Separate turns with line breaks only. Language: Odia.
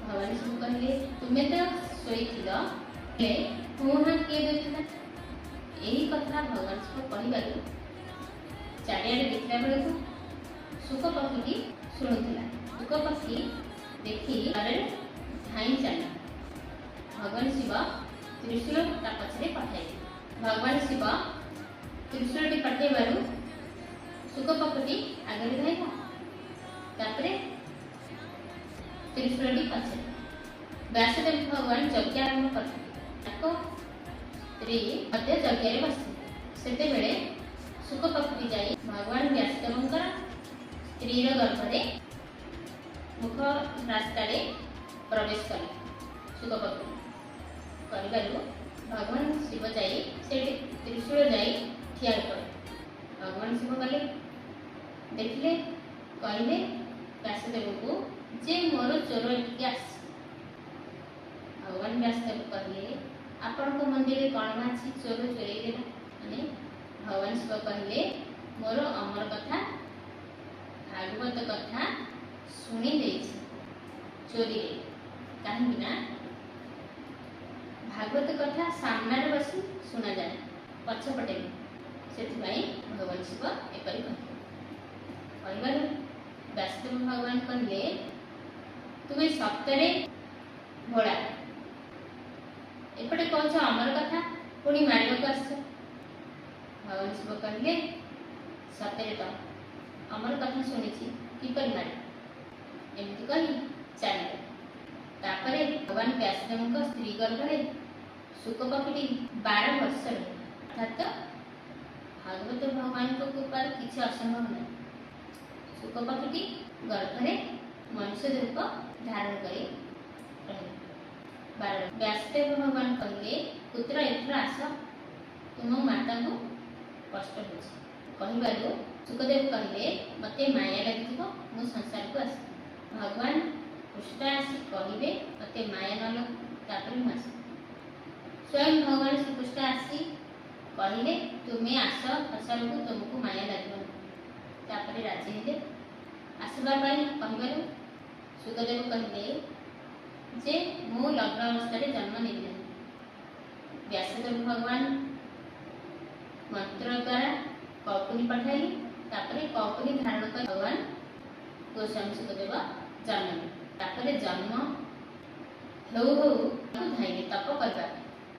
ଭଗବାନ ଶିବ କହିଲେ, ତୁମେ ତ ଶୋଇଥିଲ, ହେଲେ ହୁଁ ହାଁ କିଏ ଦେଉଥିଲା? ଏହି କଥା ଭଗବାନ ଶିବ କହିବାରୁ ଚାରିଆଡ଼େ ଦେଖିଲା ବେଳକୁ ଶୁକ ପକ୍ଷୀଟି ଶୁଣୁଥିଲା। ଶୁକ ପକ୍ଷୀ ଦେଖି ଡରରେ ଧାଇଁ ଚାଲିଲା। ଭଗବାନ ଶିବ ତ୍ରିଶୂଳ ତା ପଛରେ ପଠାଇଲେ। ଭଗବାନ ଶିବ ତ୍ରିଶୂଳଟି ପଠାଇବାରୁ ଶୁକ ପକ୍ଷୀଟି ଆଗରେ ଧାଇଁଲା, ତାପରେ ତ୍ରିଶୂଳଟି ପଛରେ। ବ୍ୟାସଦେବ ଭଗବାନ ଯଜ୍ଞ ଆରମ୍ଭ କରିଥିଲେ। ତାଙ୍କ ସ୍ତ୍ରୀ ମଧ୍ୟ ଯଜ୍ଞରେ ବସିଥିଲେ। ସେତେବେଳେ ଶୁକ ପକ୍ଷୀଟି ଯାଇ ଭଗବାନ ବ୍ୟାସଦେବଙ୍କର ସ୍ତ୍ରୀର ଗର୍ଭରେ ମୁଖ ରାସ୍ତାରେ ପ୍ରବେଶ କଲେ। ଶୁକ ପକ୍ଷୀ କରିବାରୁ ଭଗବାନ ଶିବ ଯାଇ ସେଇଠି ତ୍ରିଶୂଳ ଯାଇ ଠିଆ କଲେ। ଭଗବାନ ଶିବ ଗଲେ, ଦେଖିଲେ, କହିଲେ ବ୍ୟାସଦେବଙ୍କୁ ଯେ ମୋର ଚୋର ଏଠିକି ଆସିଛି। ଭଗବାନ ବ୍ୟାସଦେବ କହିଲେ, ଆପଣଙ୍କ ମନ୍ଦିରରେ କ'ଣ ଅଛି ଚୋର ଚୋରେଇ ଦେଲା? ମାନେ ଭଗବାନ ଶିବ କହିଲେ, ମୋର ଅମର କଥା, ଭାଗବତ କଥା ଶୁଣି ଦେଇଛି ଚୋରିରେ। କାହିଁକି ନା ଭାଗବତ କଥା ସାମ୍ନାରେ ବସି ଶୁଣାଯାଏ, ପଛପଟେ ନୁହେଁ। ସେଥିପାଇଁ ଭଗବାନ ଶିବ ଏପରି କହିଲେ। କହିବାରୁ ବ୍ୟାସଦେବ ଭଗବାନ କହିଲେ, ତୁମେ ସତରେ ଭୋଳା, ଏପଟେ କହୁଛ ଅମର କଥା, ପୁଣି ମାରିବାକୁ ଆସିଛ। ଭଗବାନ ଶିବ କହିଲେ, ସତରେ ତ ଅମର କଥା ଶୁଣିଛି, କିପରି ମାରିବ? ଏମିତି କହି ଚାଲିଲେ। ତାପରେ ଭଗବାନ ବ୍ୟାସଦେବଙ୍କ ସ୍ତ୍ରୀ ଗର୍ଭରେ ଶୁକ ପକ୍ଷୀଟି 12 ବର୍ଷ ରହିଲା। ଅର୍ଥାତ ଭାଗବତ ଭଗବାନଙ୍କ କୃପାରୁ କିଛି ଅସମ୍ଭବ ନାହିଁ। ଶୁକ ପକ୍ଷୀଟି ଗର୍ଭରେ ମନୁଷ୍ୟ ରୂପ ଧାରଣ କରି ରହିଲା 12। ବ୍ୟାସଦେବ ଭଗବାନ କହିଲେ, ପୁତ୍ର, ଏଥର ଆସ, ତୁମ ମାତାଙ୍କୁ କଷ୍ଟ ହେଉଛି। କହିବାରୁ ଶୁକଦେବ କହିଲେ, ମୋତେ ମାୟା ଲାଗିଯିବ, ମୁଁ ସଂସାରକୁ ଆସିବି। ଭଗବାନ କୃଷ୍ଣ ଆସି କହିବେ ମୋତେ ମାୟା ନ ଲାଗୁ, ତାପରେ ମୁଁ ଆସିବି। ସ୍ୱୟଂ ଭଗବାନ ଶ୍ରୀକୃଷ୍ଣ ଆସି କହିଲେ, ତୁମେ ଆସ ସଂସାରକୁ, ତୁମକୁ ମାୟା ଲାଗିବ ନାହିଁ। ତାପରେ ରାଜି ହେଲେ ଆସିବା ପାଇଁ। କହିବାରୁ ଶୁକଦେବ କହିଲେ ଯେ ମୁଁ ଲଗ୍ନ ଅବସ୍ଥାରେ ଜନ୍ମ ନେବି ନାହିଁ। ବ୍ୟାସଦେବ ଭଗବାନ ମନ୍ତ୍ର ଦ୍ୱାରା କୌପୁନୀ ପଠାଇଲେ। ତାପରେ କୌପୁନୀ ଧାରଣ କରି ଭଗବାନ ଗୋସ୍ୱାମୀ ଶୁକଦେବ ଜନ୍ମ ନେଲେ। ତାପରେ ଜନ୍ମ ହେଉ ହେଉ ଧାଇଁଲେ ତପ କରିବା ପାଇଁ।